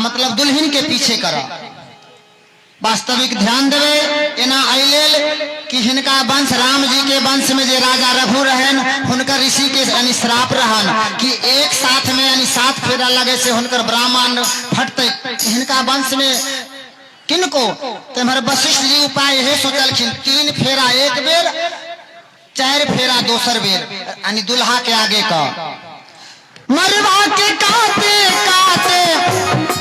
मतलब दुल्हन के पीछे करऽ। वास्तविक ध्यान देबै एना एहि लेल कि हिनका वंश राम जी के वंश में जे राजा रघु रहन हुनकर ऋषि के यानी श्राप रहन कि एक साथ में यानी सात फेरा लगे से हुनकर ब्राह्मण फटते। हिनका वंश में किनको तो एम्हर वशिष्ठ जी उपाय इहे सोचलखिन, 3 फेरा एक बेर, 4 फेरा दोसर बेर, यानी दुल्हा के आगे का मरवा के काते काते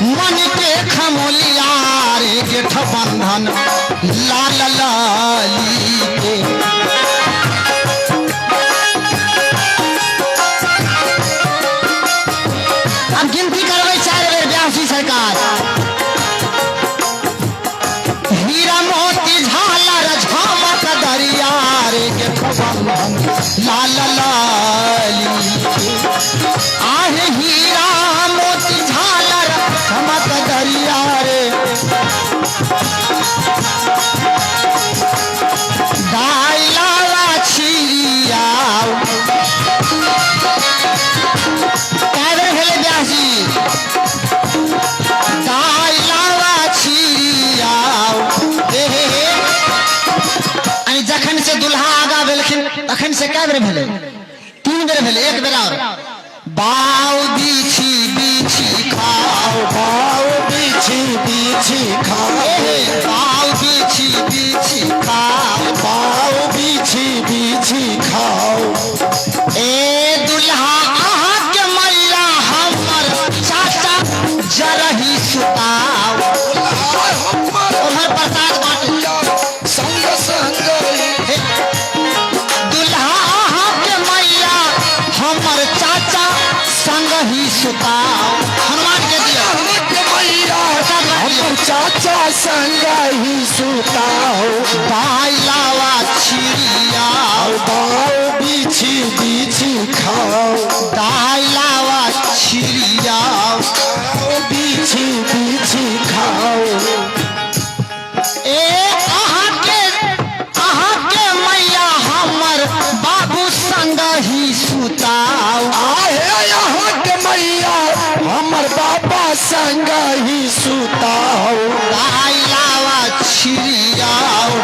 मन के खमोलिया रे जेठ बंधन लाल लाली के। अब गिनती करबै 4 बेर व्यासी सरकार। हीरा मोती झालर झमक दरिया रे जेठ बंधन लाल लाली के। आहे हीरा मोती झालर झमक दरिया रे दाई लाला छिरिया। कए बेर भेलै व्यास जी? दाई लाला छिरिया। हे हे हे। यानी जखन से दुल्हा आगा भेलखिन तखन से कए बेर भेलै? 3 बेर भेलै। एक बेर और। बाऊ बिछी बिछी खाओ, बाऊ बिछी बिछी खाओ, हे हे, बाऊ बिछी बिछी खाओ, बाऊ बिछी बिछी खाओ। ए दुल्हा अहाँ के मैया हमर चाचा जरही सुताओ। उम्हर प्रसाद बांटू। संग संग हे, दुल्हा अहाँ के मैया हमर चाचा संग ही सुताओ। हनुमान के दिया। अहाँ के मैया प्रसाद बांट लियो। हमर चाचा संग ही सुताओ। दाई लावा छिरिया, बाऊ बिछी बिछी खाओ, दाई लावा छिरिया, बाऊ बिछी बिछी खाओ। ए अहाँ के मैया हमर बाबू संग ही सुताओ। आहे अहाँ के मैया हमर बाबा संग ही सुताओ। दाई लावा छिरिया,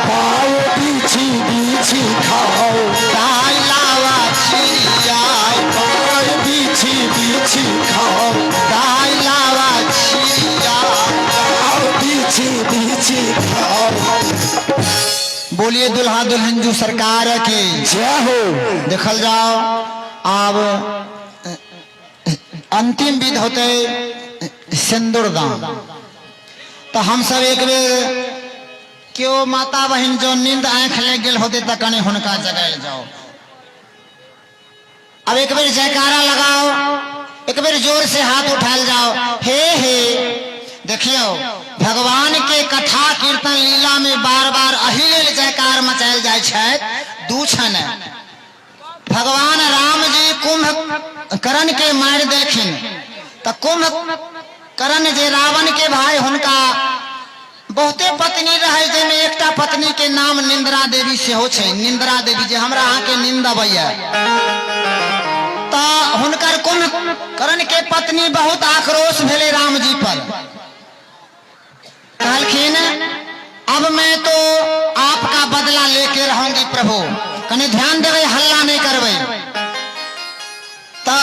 बाऊ बिछी बिछी खाओ, दाई लावा छिरिया, बाऊ बिछी बिछी खाओ, दाई लावा छिरिया, बाऊ बिछी बिछी खाओ। बोलिए दुल्हा दुल्हन जू सरकार की जय हो। देखल जाओ अब अंतिम विध होते सिंदूर दान। तो हम सब एक बेर क्यों माता बहन जो नींद आंख ले गेल होते तो कने हुनका जगायल जाओ। अब एक बेर जयकारा लगाओ, एक बेर जोर से हाथ उठाल जाओ। हे हे देखियो भगवान के कथा कीर्तन लीला में बार बार अही लेल जयकार मचायल जाय छै। दू छन भगवान राम जी कुंभकर्ण के मारि देलखिन तो कुंभकर्ण जे रावण के भाई हुनका बहुते पत्नी रहे, जाहिमे एकटा पत्नी के नाम निंद्रा देवी सेहो छै। निंद्रा देवी जे हमरा अहाँ के नींद अबैया, तो हुनकर कुंभकर्ण के पत्नी बहुत आक्रोश भेलै राम जी पर। कहलखिन अब मैं तो आपका बदला लेके रहूंगी प्रभु, कने ध्यान देबै, हल्ला नहीं करबै। तो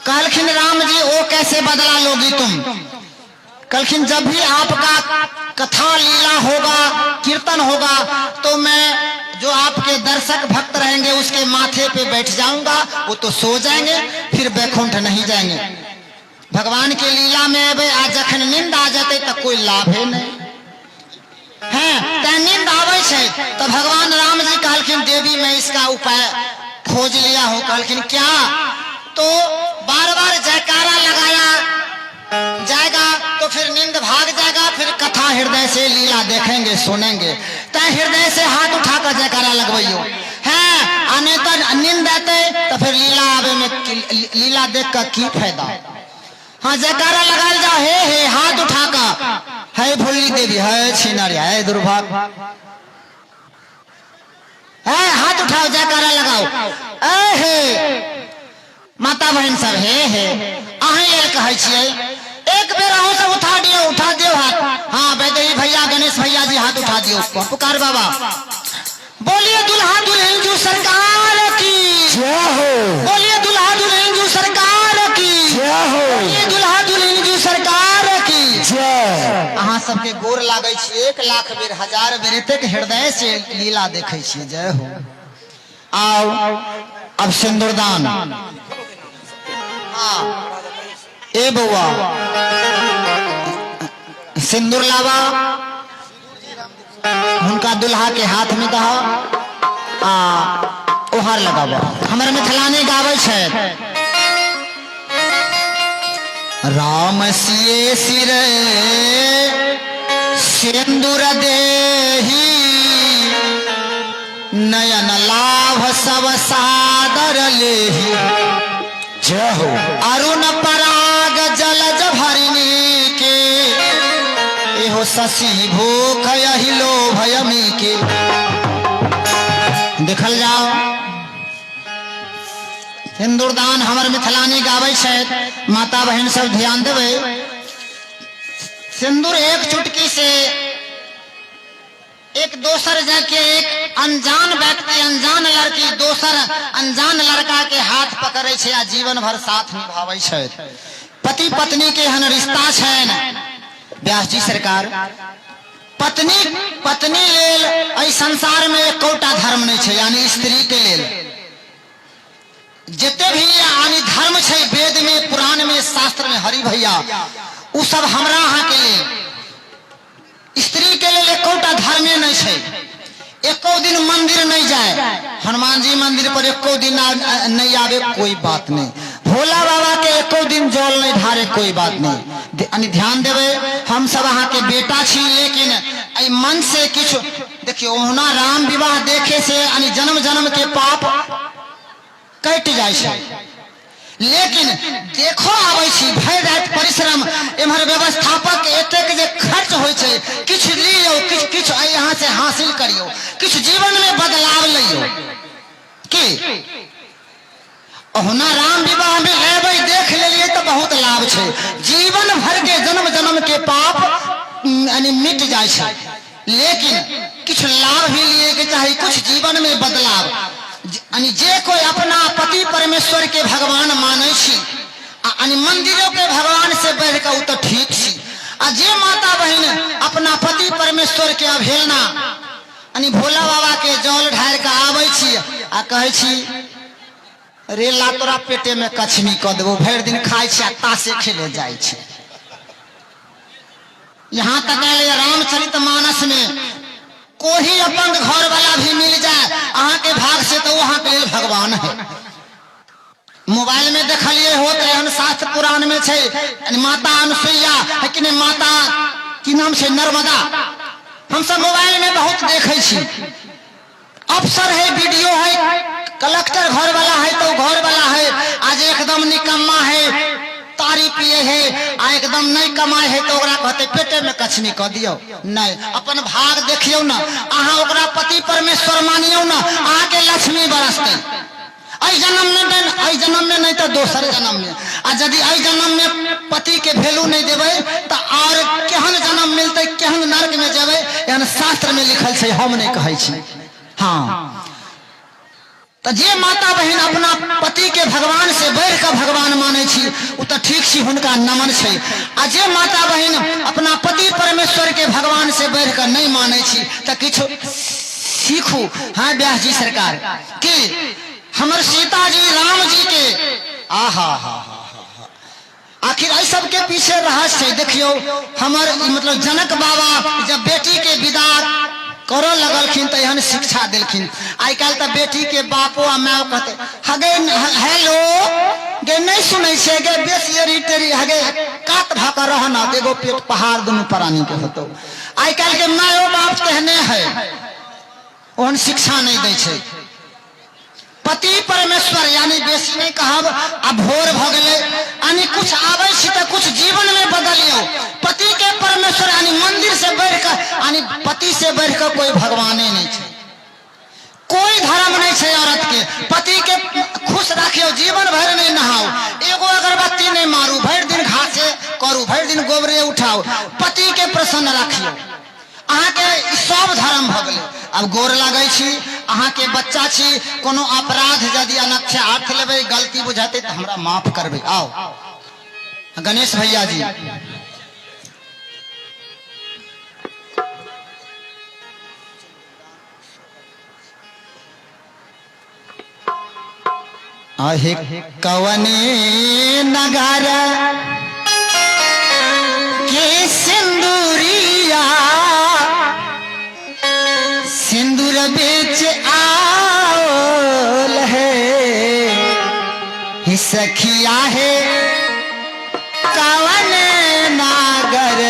कहलखिन राम जी ओ कैसे बदला लोगी तुम? कहलखिन जब भी आपका कथा लीला होगा, कीर्तन होगा, तो मैं जो आपके दर्शक भक्त रहेंगे उसके माथे पे बैठ जाऊंगा, वो तो सो जाएंगे, फिर बैकुंठ नहीं जाएंगे। भगवान के लीला में अबे आ जखन नींद आ जाते तो कोई लाभ ही नहीं है, ते नींद आवे छै। तो भगवान राम जी कहलखिन देवी मैं इसका उपाय खोज लिया हूं। कहलखिन क्या? तो बार बार जयकारा लगाया जाएगा तो फिर नींद भाग जाएगा, फिर कथा हृदय से लीला देखेंगे सुनेंगे। तय हृदय से हाथ उठाकर जयकारा लगबैयो है, आ नहीं तो नींद आते तो फिर लीला आवे में लीला देख कर की फायदा। हाँ जयकारा लगाल जाओ, हे हे हाथ उठाकर, है भोली देवी, है छिनारी, है दुर्भाग, है हाथ उठाओ जयकारा लगाओ। ए हे माता बहन सब, हे हे अहीं लेल कहै छियै, एक बेर अहूँ सब उठा दियौ। पुकार बाबा, बोलिए दुल्हा दुल्हन जू सरकार की जय हो। बोलिए दुल्हा दुल्हन जू सरकार की जय हो। बोलिए दुल्हा दुल्हन जू सरकार की जय। अहाँ सबके गोर लागै छी 1 लाख बेर, 1000 बेर, एतेक हृदय से लीला देखै छी। जय हो। आओ, अब सिंदूरदान। हाँ, ए बउआ, सिंदूर लावा, हुनका दुल्हा के हाथ में दहा आ ओहार लगाबा। हमर मिथिलानी गाबै छथि, राम सिए सिर सिंदूर देही, नयन लाभ सब सादर लेही। जय हो। अरुण पराग जलज भरिनी के, एहो शशि भूख यही लोभयमी के। देखल जाओ, सिंदूरदान हमर मिथिलानी गाबै छथि। माता बहन सब ध्यान देबै। सिंदूर एक चुटकी से एक दोसर जाके, एक अनजान व्यक्ति, अनजान लड़की दोसर अनजान लड़का के हाथ पकड़ै छै आ जीवन भर साथ निभाबै छै। पति पत्नी के एहन रिश्ता छनि। व्यास जी सरकार, पत्नी पत्नी लेल एहि संसार में एकोटा धर्म नहि छै, यानी स्त्री के लेल जते भी यानी धर्म छै वेद में, पुराण में, शास्त्र में, हरि भैया, उ सब हमरा अहाँ के लेल, स्त्री के लेल एकोटा धर्मे नहि छै। एको दिन मंदिर नहीं जाए, हनुमान जी मंदिर पर एको दिन नहीं आवे, कोई बात नहीं। भोला बाबा के एको दिन जल नहीं ढारे, कोई बात नहीं। यानी ध्यान देवे, हम सब अहाँ के बेटा छी, लेकिन एहि मन से किछु देखियौ। ओहुना राम विवाह देखे से यानी जन्म जन्म के पाप कटि जाइ छै, लेकिन देखो आबै छी भरि राति परिश्रम, एम्हर व्यवस्थापक एतेक जे खर्च होइ छै। किछु लियौ, किछु किछु यहाँ से हासिल करियौ, किछु जीवन में बदलाव लइयौ। की ओहुना राम विवाह में एबै, देख लेलियै तऽ बहुत लाभ छै। जीवन भर के जन्म जन्म के पाप यानी मिट जाइ छै, लेकिन किछु लाभ भी लिए के चाही, कुछ जीवन में बदलाव। यानी जे कोई अपना पति परमेश्वर के भगवान मानै छी आ यानी मंदिरों के भगवान से बढ़ के, उ तऽ ठीक छी। आ जे माता बहिन अपना पति परमेश्वर के अवहेलना, यानी भोला बाबा के जल ढारि के आबै छी आ कहै छी, रे ला तोरा पेटे में कछमी कऽ देबो, भरि दिन खाइ छी आ तासे खेले जाइ छै। यहाँ तक आयल रामचरित मानस में, कोई अपन घर वाला भी मिल जाए अहाँ के भाग से तो वहां के लेल भगवान है। मोबाइल में देखलिए होत, एहन शास्त्र पुराण में छै, माता अनुसुईया है कि नहीं, माता की नाम छै नर्मदा। हम सब मोबाइल में बहुत देखै छी। अफसर है, बीडीओ है, कलेक्टर घर वाला है तो घर वाला है। आज एकदम निकम्मा है, तारी पिए है आ एकदम नहीं कमाए है, तो ओकरा कहते पेटे में कछनी कऽ दियौ। नहीं, अपन भाग देखियौ ना। अहाँ ओकरा पति परमेश्वर मानियौ ना, अहाँके लक्ष्मी बरसतै। एहि जन्म में नहीं, एहि जन्म में नहीं तऽ दोसर जन्म में। आ यदि एहि जन्म में पति के वैल्यू नहीं देबै तऽ और केहन जन्म मिलतै, केहन नर्क में जेबै, एहन शास्त्र में लिखल छै, हम नहीं कहै छी। हाँ, तऽ जे माता बहिन अपना पति के भगवान से बढ़ि कऽ भगवान मानै छी, ओ तऽ ठीक छी, हुनका नमन छै। आ जे माता बहिन अपना पति परमेश्वर के भगवान से बढ़ि कऽ नहि मानै छी, तऽ किछु सीखू। हाँ व्यास जी सरकार, कि हमर सीता जी राम जी के आहा हा हा हा, आखिर एहि सबके पीछे रहस्य छै। देखियौ, हमर ई मतलब जनक बाबा जब बेटी के विदा करऽ लगलखिन तऽ एहन शिक्षा देलखिन। आइ काल्हि तऽ बेटी के बापो आ माय कहते, हगे हेलो गे, नहि सुनै छियै गे, बेसी एरी टेरी, हगे कात भऽ कऽ रह ना, एगो पेट पहाड़ दुनू प्राणी के होतौ। आइ काल्हि के मायो बाप तेहने है, ओहन शिक्षा नहि दै छै। पति परमेश्वर यानी बेसी नहि कहब, आ भोर भऽ गेलै, यानी कुछ आबै छी तऽ कुछ जीवन में बदलियौ। पति के परमेश्वर यानी मंदिर से बढ़ि कऽ, यानी पति से बढ़ि कऽ कोई भगवाने नहि छै, कोई धर्म नहि छै औरत के। पति के खुश राखियौ, जीवन भरि नहि नहाउ, एगो अगरबत्ती नहि मारू, भरि दिन घासे करू, भरि दिन गोबरे उठाउ, पति के प्रसन्न राखियौ। अहाँके ई सब धर्म भऽ गेलै। आब गोर लागै छी, अहाँके बच्चा छी, कोनो अपराध यदि अनक्ष अर्थ लेबै, गलती बुझेतै तऽ हमरा माफ करबै। आउ गणेश भैया जी। आहे कवने नगर के सिंदूरिया सिंदूर बेच आओल है, ही सखिया है कवन नागर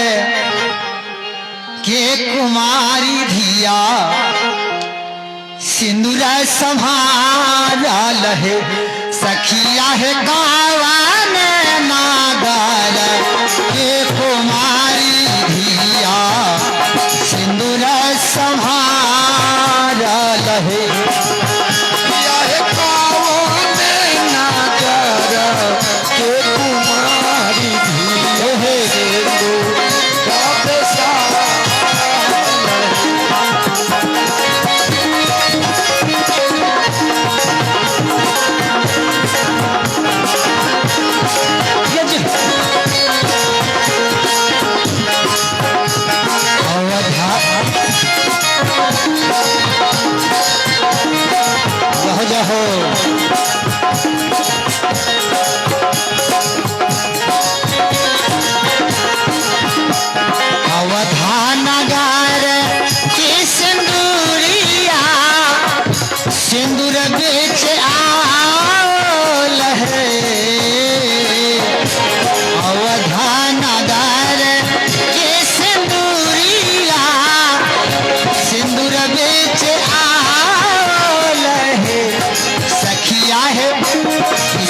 के कुमारी धिया सिंदूर संभारल है, सखिया है कवन नागर के कुमारी धिया सिंदूर संभारल है। यह कवन नागर के कुमारी धिया सिंदूर जहो जहो अवधानगर के सिंदूरिया सिंदूर बेच आओल है, अवधानगर के सिंदूरिया सिंदूर बेच आओल है, सखिया है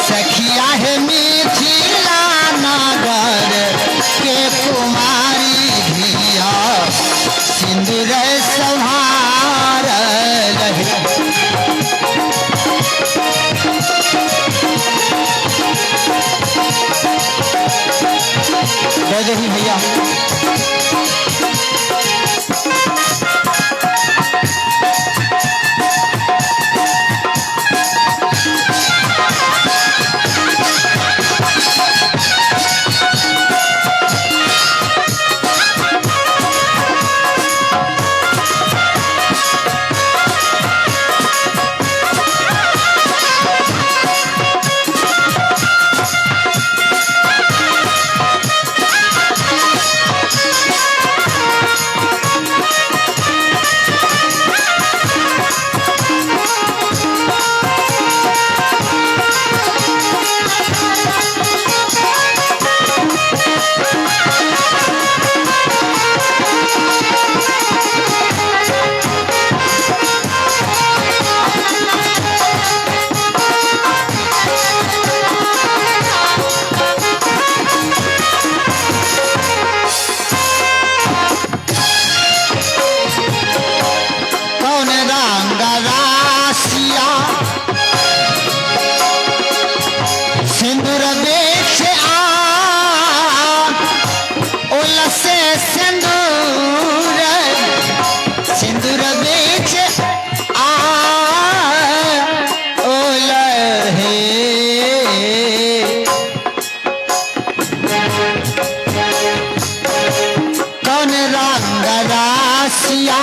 सखिया है मिथिला नगर के कुमारी धिया सिंदूर संभार रहे। जय जय भैया। कौन रंग रासिया सिंदूर बेच आ ओलसे सिंदूर सिंदूर बेच आ ओल हे, कौन रंग रासिया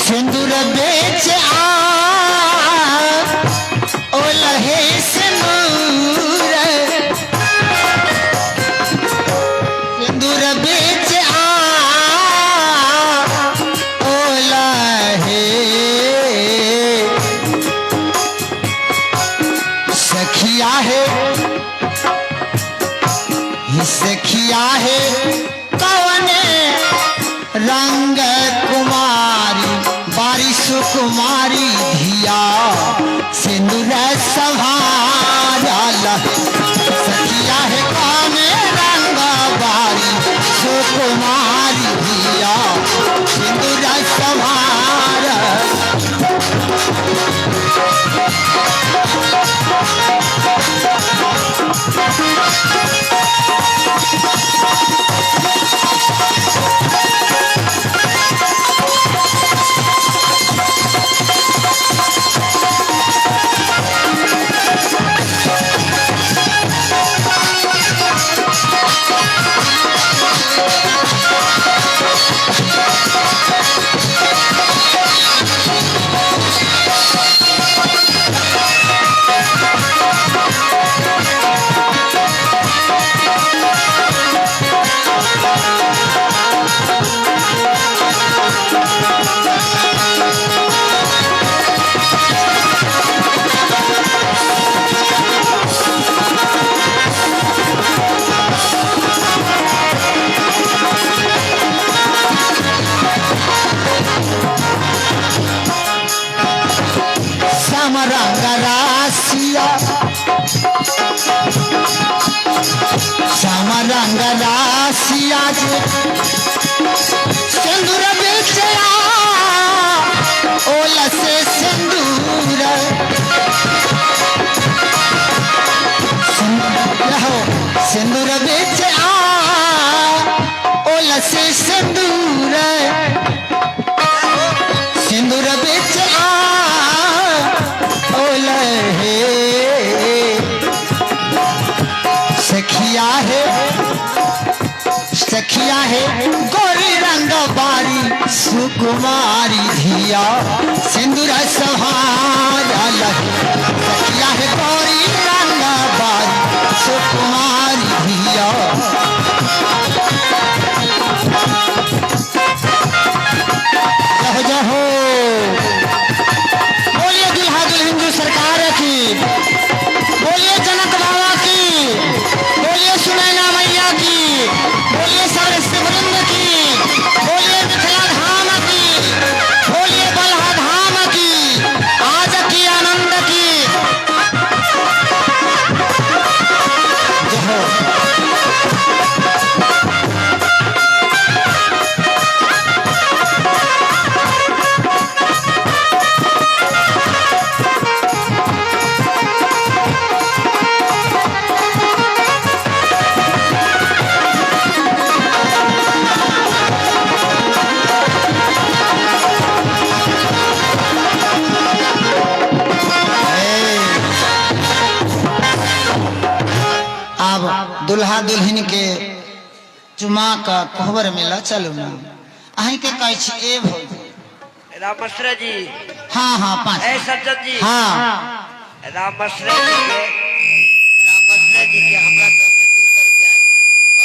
सिंदूर बेच आ ओलहे सिंदूर सिंदूर बेच आ ओलहे, सखिया है सखिया है कवने रंग कुमारी बारिश कुमारी धिया सिंदूर संभारल, सखिया है कवने रंग बारी सुकुमारी धिया सिंदूर संभारल। है सिंदूर बेचया ओल से सिंदूर रहो सिंदूर बेचया ओल से सिंदूर सिंदूर बेचया ओल हे सखिया है सखिया है गोरी रंग बारी सुकुमारी धिया सिंदूर सहार सखिया है गोरी रंग बारी सुकुमारी धिया। जहो जहो बोलिए दुल्हा दुल्हन जी सरकार की, बोलिए जनक बाबा की, बोलिए सुनैना मैया की, बोलिए सरस्वती वृंद की, बोलिए मिथिला धाम की, बोलिए बलहा धाम की, आज की आनंद की। जहो आब दुल्हा दुल्हन के चुमा का कोहबर में ल चलू ना। अहीं के कहै छी ए भौजी। रामाश्रय जी। हाँ हाँ पाँच। ए सज्जन जी। हाँ रामाश्रय जी के, रामाश्रय जी के हमरा तरफ से 200 रुपया आई।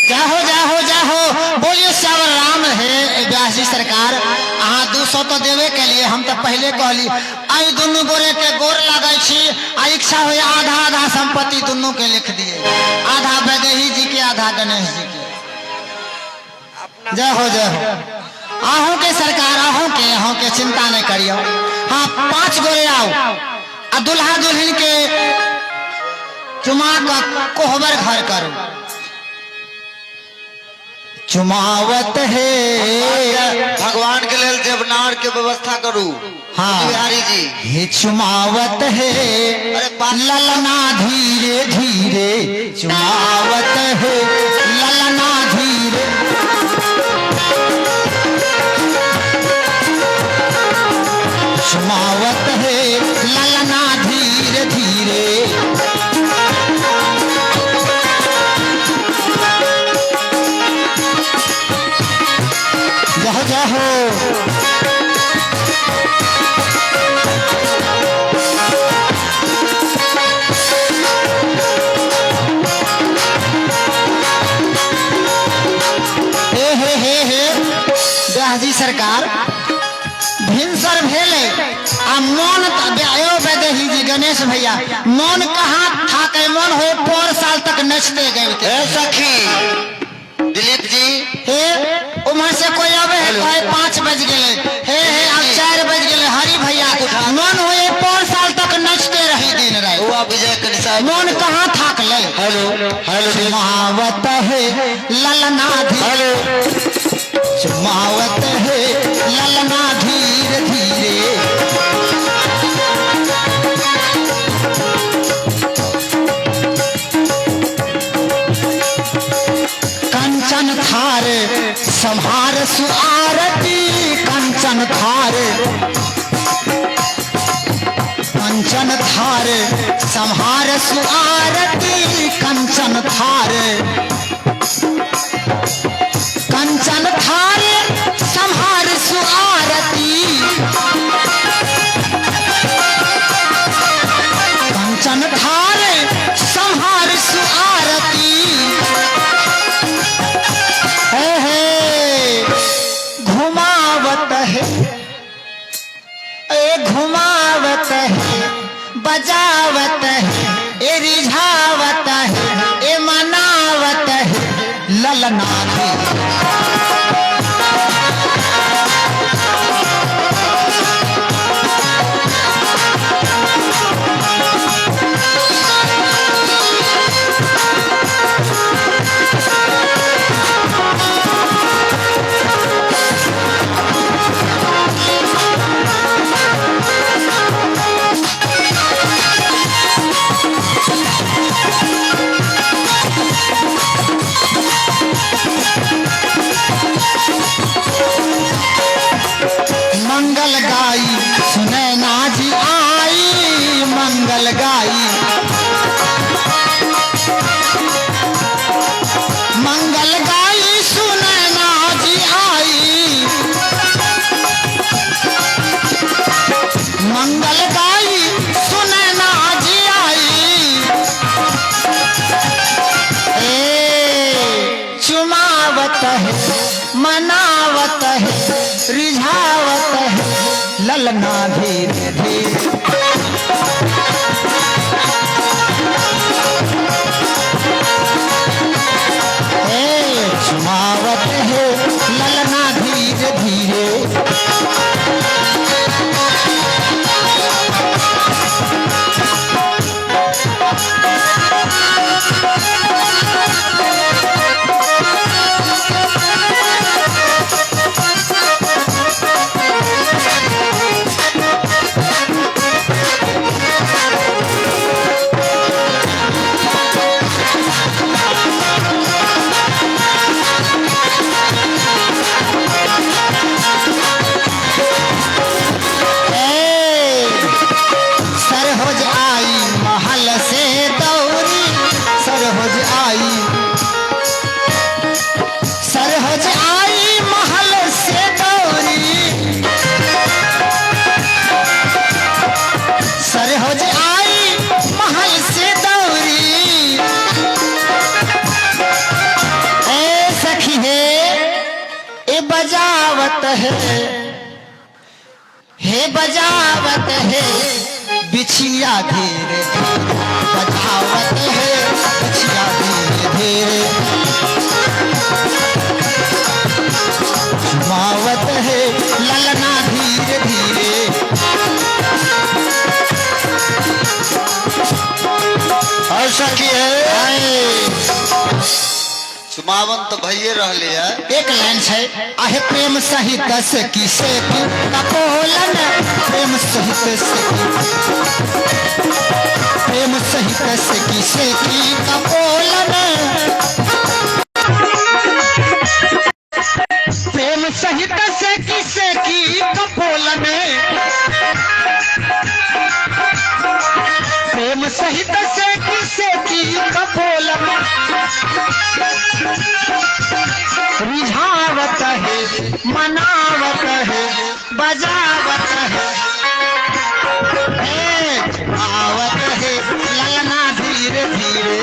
जाहो जाहो जाहो बोलिए श्यावर राम हे व्यास जी सरकार, अहाँ 200 तो देवे के लिए हम तो पहले कहली आई दुनू गोरे के गोर लगै छी आ इच्छा हो आधा आधा संपत्ति दुनू के लिख दिए, आधा वैदेही जी के आधा गणेश जी के। अपना जय हो जय हो। अहूँ के सरकार अहूँ के चिंता नहीं करियो। हाँ 5 गोरे आओ आ दुल्हा दुल्हन के चुमा का कोहबर घर करो। चुमावत है भगवान के लेल देवनार के व्यवस्था करू। हाँ। बिहारी जी। हे चुमावत है अरे ललना धीरे धीरे चुमावत है ललना धीरे। चुमावत है ललना धीरे धीरे। जहो जहो हे हे हे हे व्यास जी सरकार भिनसर भेले आ मन यो वैदेही जी गणेश भैया मन कहाँ थाके, मन हो पर साल तक नचते गए। ए सखी दिलीप जी। हे उम्हर से कोई आवे है कोई 5 बज गए, हे हे अब 4 बज गए। हरि भैया मन हो पर साल तक नचते रही दिन रात, वो विजय कनिसा मन कहाँ थाक ले। हेलो हेलो चुमावत है ललना धीरे चुमावत है ललना धीरे धीरे। कंचन थार संहार सुआरती कंचन थार कंचन थार संहार सुआरती कंचन थार कंचन थार संहार सुआरती कंचन थार संहार सुआरती। हे हे घुमावत है ए घुमावत है बजावत है ए रिझावत है ए मनावत ललना धीरे धीरे। ए चुमावत है ललना धीरे धीरे। ए, सरहोज आई महल से दौरी, सरहोज आई, सरहोज आई महल से दौरी, सरहोज आई महल से दौरी। ए सखी हे, ए बजावत है, हे बजावत है बिछिया धीरे धीरे, बजावत है बिछिया धीरे धीरे, झुमावत है ललना धीरे धीरे। और सखी है आए, चुमावन तो भइए रहले है। एक लाइन है, आहे प्रेम सहित से किसे की कपोलन, प्रेम सहित से की, प्रेम सहित से किसे की कपोलन, प्रेम सहित से किसे की कपोलन, प्रेम सहित से किसे की कपोलन, रिझावत है मनावत है बजावत है, ए, आवत है ललना धीरे धीरे,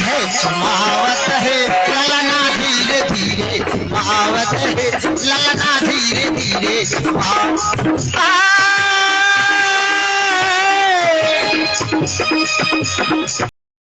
है सुमावत है ललना धीरे धीरे, आवत है ललना धीरे धीरे। आ